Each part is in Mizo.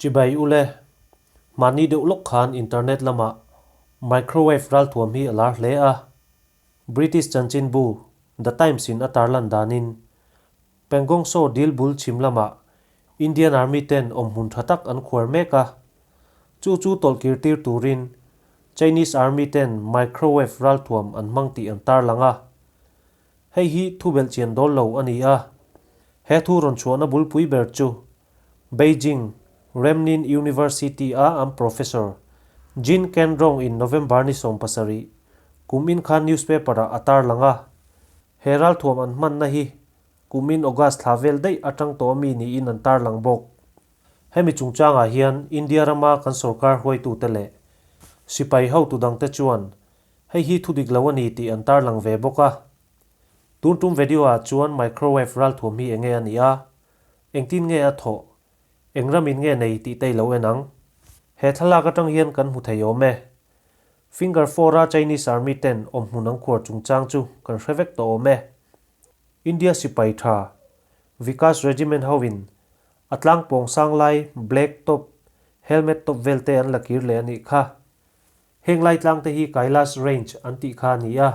Chibai ule, mahni deuh lawk khan internet lamah microwave ralthuam hi a lar hle a. British chanchinbu The Times in a tarlan danin Pangong Tso dil bul chhim lamah Indian Army ten awmhmun tha tak an khuar mek a. Chu chu tawlhkir tir turin Chinese Army ten microwave ralthuam an hmang tih an tarlang a. Hei hi thu belhchian dawl lo a ni a. He thu rawn chhuahna bulpui ber chu Beijing Renmin University a an Professor Jin Canrong in November ni 17 kum in khan newspaper ah a tarlang a. He ralthuam an hmanna hi kum in August thla vel daih atang tawh ami niin an tarlang bawk. Hemi chungchangah hian India rama kan sorkar hruaitute leh sipai hotu dangte chuan hei hi thu dik lo a ni tih an tarlang ve bawk a. Tun tum video ah chuan microwave ralthuam hi enge a nih a, engtin nge a thawh, eng ramin nge nei tih te i lo en ang. He thlalak atang hian kan hmu thei awm e. Finger four a Chinese Army ten awmhmun an khuar chungchang chu kan hre vek tawh awm e. India sipai tha Vikas Regiment hoin a tlangpawng sang lai black top, helmet top vel te an la kir leh a nih kha. Heng lai tlang te hi Kailash Range an tih kha a ni a.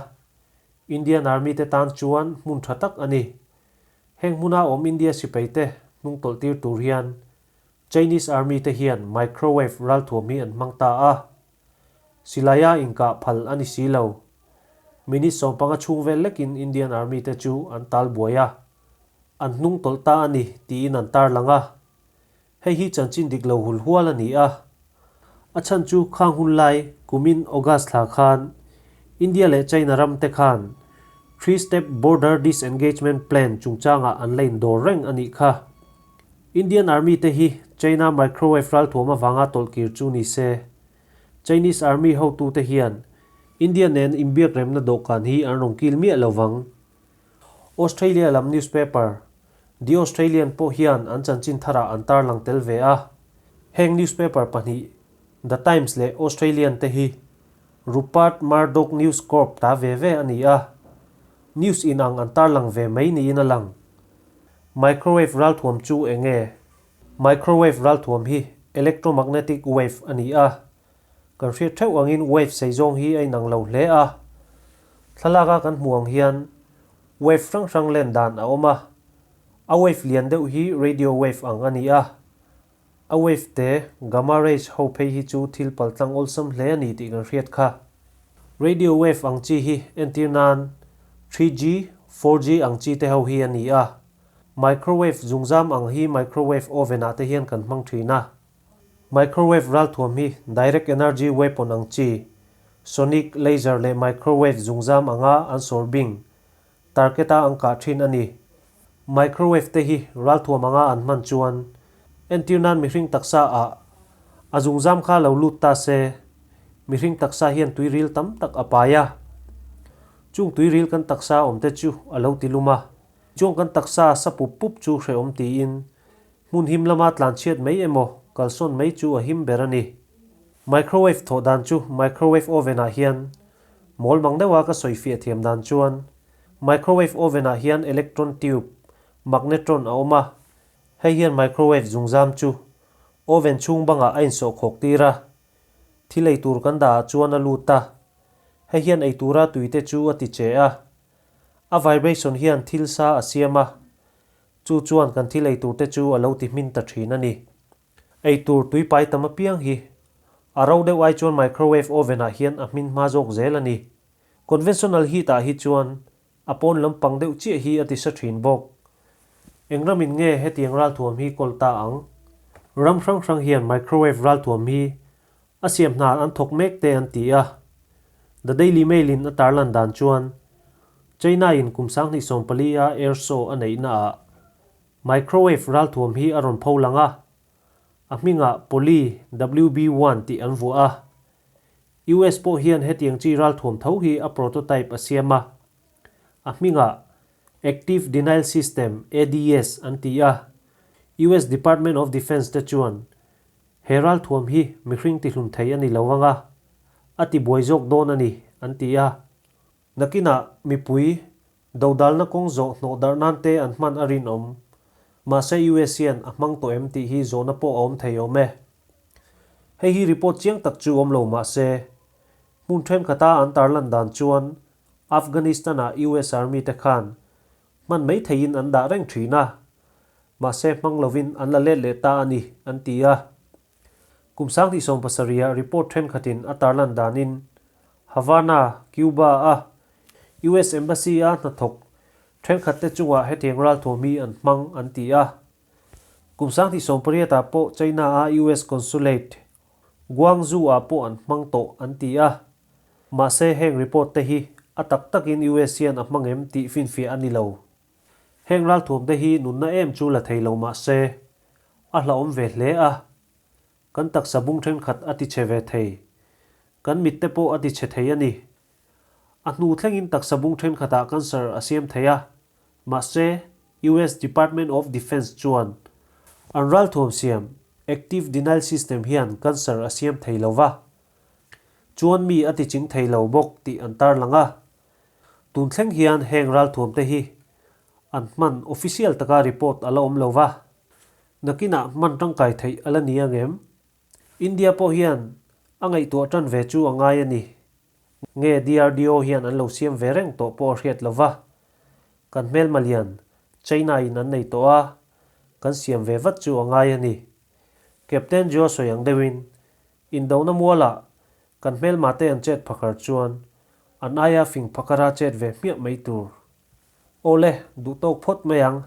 Indian Army te tan chuan hmun tha tak a ni. Heng hmuna awm India sipai te hnung tawlh tir tur hian Chinese Army te hian microwave ralthuam hi an hmang ta a. Silaia inkah phal a ni si lo. Minute 15 chhung vel lekin Indian Army te chu an tal buai a. An hnung tawlh ta a ni tiin an tarlang a. Hei hi chanchin dik lo hul hual a ni a. A chhan chu khang hun lai kumin August thla khan India leh China ram te khan Three Step Border Disengagement Plan chungchangah an la indawr reng a nih kha. Indian Army te hi China microwave ralthuam avanga tawlhkir chu ni se. Chinese Army hotute hian India nen inbiak remna dawhkan hi an rawn kil miah lo vang. Australia lam newspaper The Australian pawh hian an chanchin tharah an tarlang tel ve a. Heng newspaper pahnih The Times leh Australian te hi Rupert Murdoch News Corp ta ve ve a ni a. News inang an tarlang ve mai niin a lang. Microwave ralthuam chu eng nge? Microwave ralthuam hi electromagnetic wave a ni a. Kan hriat theuh angin wave sei zawng hi a inang lo hle a. Thlalaka kan hmuh ang hian wave hrang hrang len dan a awm a. A wave lian deuh hi radio wave ang a ni a. A wave te, gamma rays ho phei hi chu thil paltlang awlsam hle a ni tih kan hriat kha. Radio wave ang chi hi entir nan 3G, 4G ang chi te ho hi a ni a. Microwave zungzam ang hi microwave oven ah te hian kan hmang thin a. Microwave ralthuam hi direct energy weapon ang chi, sonic, laser leh microwave zungzam anga an sawr bing, target a an kah thin a ni. Microwave te hi ralthuam anga an hman chuan entir nan mihring taksa ah a zungzam kha lo lut ta se, mihring taksa hian tuiril tam tak a pai a. Chung tuiril kan taksa awm te chu a lo ti lum a. Chuang kan taksa sa pup pup chu hrehawm tiin hmun him lama tlanchhiat mai emaw kalsawn mai chu a him ber a ni. Microwave thawh dan chu microwave oven ah hian mawl mang deuha ka sawi fiah thiam dan chuan microwave oven ah hian electron tube, magnetron a awm a, hei hian microwave zungzam chu oven chhung bangah a insawh khawk tir a, thil ei tur kan dah ah chuan a lut a, hei hian ei tura tui te chu a ti che a, a vibration hian thil sa a siam a, chu chuan kan thil ei tur te chu a lo ti hmin ta thin a ni. Ei tur tui pai tam apiang hi a ro deuh ai chuan microwave oven ah hian a hmin hma zawk zel a ni. Conventional heat ah hi chuan a pawn lampang deuh chiah hi a ti sa thin bawk. Eng ramin nge hetiang ralthuam hi kawl ta ang? Ram hrang hrang hian microwave ralthuam hi a siam hna an thawk mek te an ti a. The Daily Mail in a tarlan dan chuan China in kum 2014 a air show a neihna ah Microwave ralthuam hi a rawn pho lang a, a hmingah Poly WB-1 tih an vuah a. US pawh hian hetiang chi ralthuam tho hi a prototype a siam a. A hmingah Active Denial System, ADS, an ti a. US Department of Defense te chuan he ralthuam hi mihring tihlum thei a ni lo ang a, a tibuai zawk dawn a ni, an ti a. Nakinah mipui Dodalna kawng zawh hnawh darh nan te an hman a rinawm. Mahse US hian a hmang tawh em tih hi zawhna pawh a awm thei awm e. Hei hi report chiang tak chu awm lo mahse, hmun thenkhat-a an tarlan dan chuan Afghanistan-ah US Army te khan hman mai theiin an dah reng thin a, mahse hmang lovin an la let leh ta a ni, an ti a. Kum 2017-ah report thenkhatin a tarlan danin Havana, Cuba-a US Embassy-a hnathawk thenkhatte chungah hetiang ralthuam hi an hmang an ti a. Kum 2018-ah pawh China-a US Consulate, Guangzhou-ah pawh an hmang tawh an ti a. Mahse heng report te hi a tak takin US hian a hmang em tih finfiah a ni lo. Heng ralthuam te hi nunna em chu la thei lo mahse a hlauhawm ve hle a, kan taksa bung thenkhat a ti chhe ve thei. Kan mit te pawh a ti chhe thei a ni. A hnu thlengin taksa bung thenkhatah cancer a siam thei a, mahse US Department of Defense chuan an ralthuam siam Active Denial System hian cancer a siam thei lo va, chuan mi a ti ching thei lo bawk tih an tarlang a. Tun thleng hian heng ralthuam te hi an hman official taka report a la awm lo va, nakinah hman tangkai theih a la ni ang em? India pawh hian a ngaihtuah tan ve chu a ngai a ni. Nge DRDO hian an lo siam ve reng tawh pawh a hriat lo va, kan hmelma lian China in an nei tawh a, kan siam ve vat chu a ngai a ni. Captain Joe sawi ang deuhin Indona mualah kan hmelmate an chet phakar chuan an aia fing phakara chet ve hmiah mai tur. Awle, duh tawk phawt mai ang.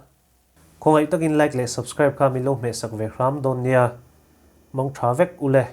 Khawngaih takin like leh subscribe kha min lo hmehsak ve hram dawn nia. Mang tha vek ule.